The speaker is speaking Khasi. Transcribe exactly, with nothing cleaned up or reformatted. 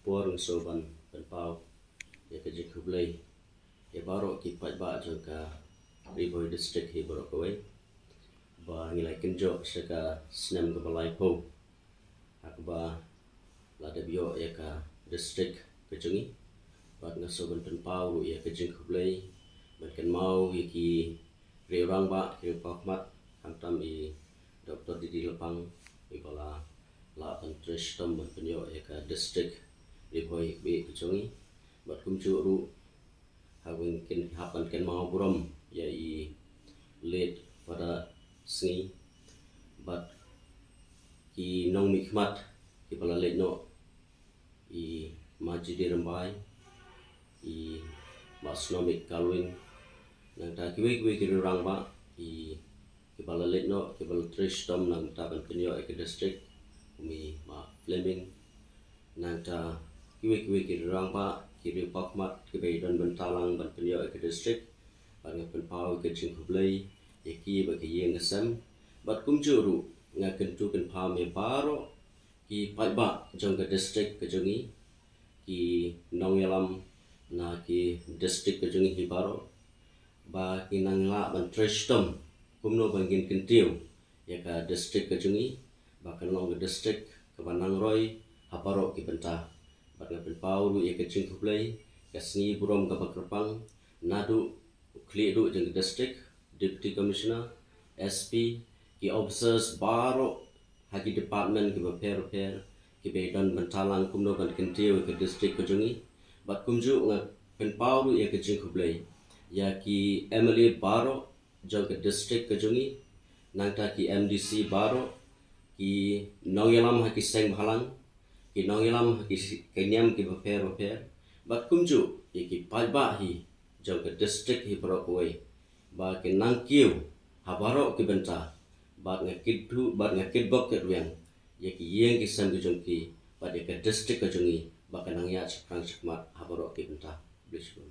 Por nga sngewbha ban pynpaw ïa ka jingkhublei ïa baroh ki paidbah jong ka Ri Bhoi District hi baroh kawei, ba ngi la kynjoh sha ka snem kaba laiphew ha kaba la dep ïoh ïa ka district ka jong ngi. Bad nga sngewbha ban pynpaw ruh ïa ka jingkhublei ban kynmaw ïa ki riew rangbah, ki riew paw khmat, khamtam i Doctor D D Lapang, iba la lah ban trei shitom ban pynïoh ïa ka district Ri Bhoi ka jong ngi. Bad kumjuh ruh ha wing kin hap ban kynmaw burom ïa i late Father Sngi bad ki nongmihkhmat kiba la leit noh, i Ma G D Rymbai, i Ma Snomik Kalwin, nangta kiwei kiwei ki riew rangbah, i kiba la leit noh, kiba la trei shitom nangta ban pynïoh ïa ka district, kum i Ma Fleming, nangta kiwei kiwei ki riew rangbah, ki riew paw khmat kiba ïadon bynta lang ban pynïoh ïa ka district. Bad nga pynpaw ïa ka jingkhublei ïa ki bad ki ïing ki sem. Bad kumjuh ruh nga kyntu kynpham ïa baroh ki paidbah jong ka district ka jong ngi, ki nongïalam na ki district ka jong ngi hi baroh, ba kin nang lah ban trei shitom kumno ban kin kyntiew ïa ka district ka jong ngi, ba kan long ka district kaba nang roi ha baroh ki bynta. Bad nga pynpaw ruh ïa ka jingkhublei, ka sngi burom kaba kyrpang naduh u khlieh duh jong ka district, Deputy Commissioner, S P, ki officers baroh ha ki department kiba pher pher, kiba ïadon bynta lang kumno ban kyntiew ïa ka district ka jong ngi. Bad kumjuh nga pynpaw ruh ïa ka jingkhublei ïa ki M L A baroh jong ka district ka jong ngi, nangta ki M D C baroh, ki nongïalam ha ki seng bhalang, ki nongïalam ha ki, ki niam kiba pher bapher, bad kumjuh ïa ki paidbah hi jong ka district hi baroh kawei, ba kin nang kiew ha baroh ki bynta. Bad nga kit bok, bad nga kit bok kit rwiang ïa ki ïing ki sem ki jong ki, bad ïa ka district ka jong ngi, ba kan nang ïaid shaphrang shakhmat ha baroh ki bynta. Khublei shibun.